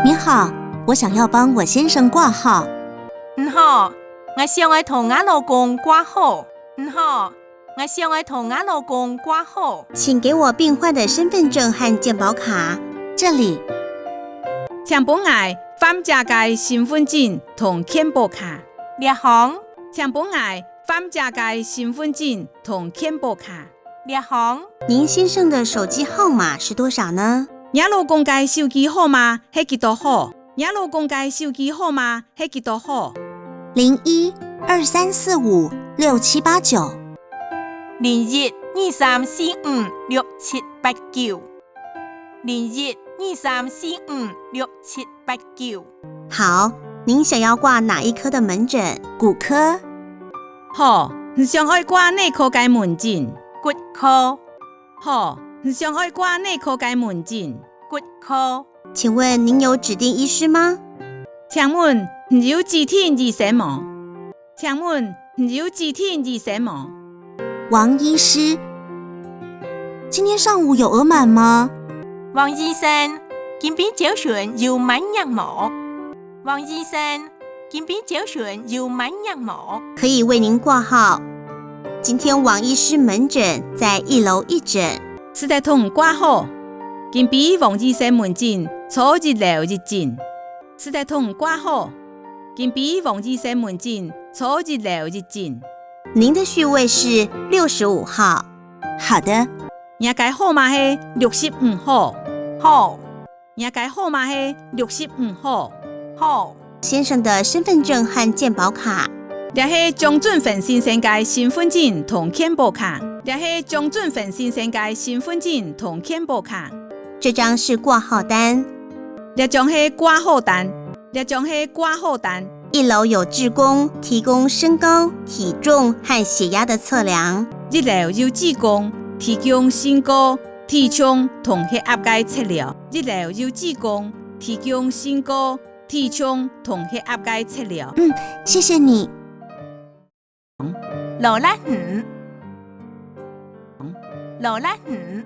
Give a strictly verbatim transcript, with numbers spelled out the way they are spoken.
你好，我想要帮我先生挂号。你好，𠊎想愛同吾老公掛號。你好，𠊎想愛同吾老公掛號。请给我病患的身份证和健保卡。这里。请分𠊎患者个身份證同健保卡。這項。请分𠊎患者个身份證同健保卡。 這項。您先生的手机号码是多少呢？若老公个手机號碼係幾多號？若老公个手機號碼係幾多號？零一二三四五六七八九。零一二三四五六七八九。零一二三四五六七八九。 好，您想要挂哪一科的门诊？骨科。好，你想愛掛哪科个門診？骨科。好，你想愛掛哪科个門診？骨科。请问您有指定医师吗？请问你有指定醫生無？ 请问你有指定醫生無？王医师，今天上午有额满吗？王醫生，今晡日朝晨有滿額無？王醫生，今晡日朝晨有滿額無？可以为您挂号。今天王医师门诊在一楼一诊。使得同你掛號。今晡日王醫生門診在一樓一診。 使得同你掛號。今晡日王醫生門診在一樓一診。您的序位是六十五号。好的。若个號碼係六十五號。好。若个號碼係六十五號。好。先生的身份证和健保卡。這係張俊芬先生个身份證同健保卡。這係張俊芬先生个身份證同健保卡。 这张是挂号单。這張係掛號單。這張係掛號單。一楼有志工提供身高、体重和血压的测量。一樓有志工提供身高、體重同血壓个測量。一樓有志工提供身高、體重同血壓个測量。嗯，谢谢你。勞力你。勞力你。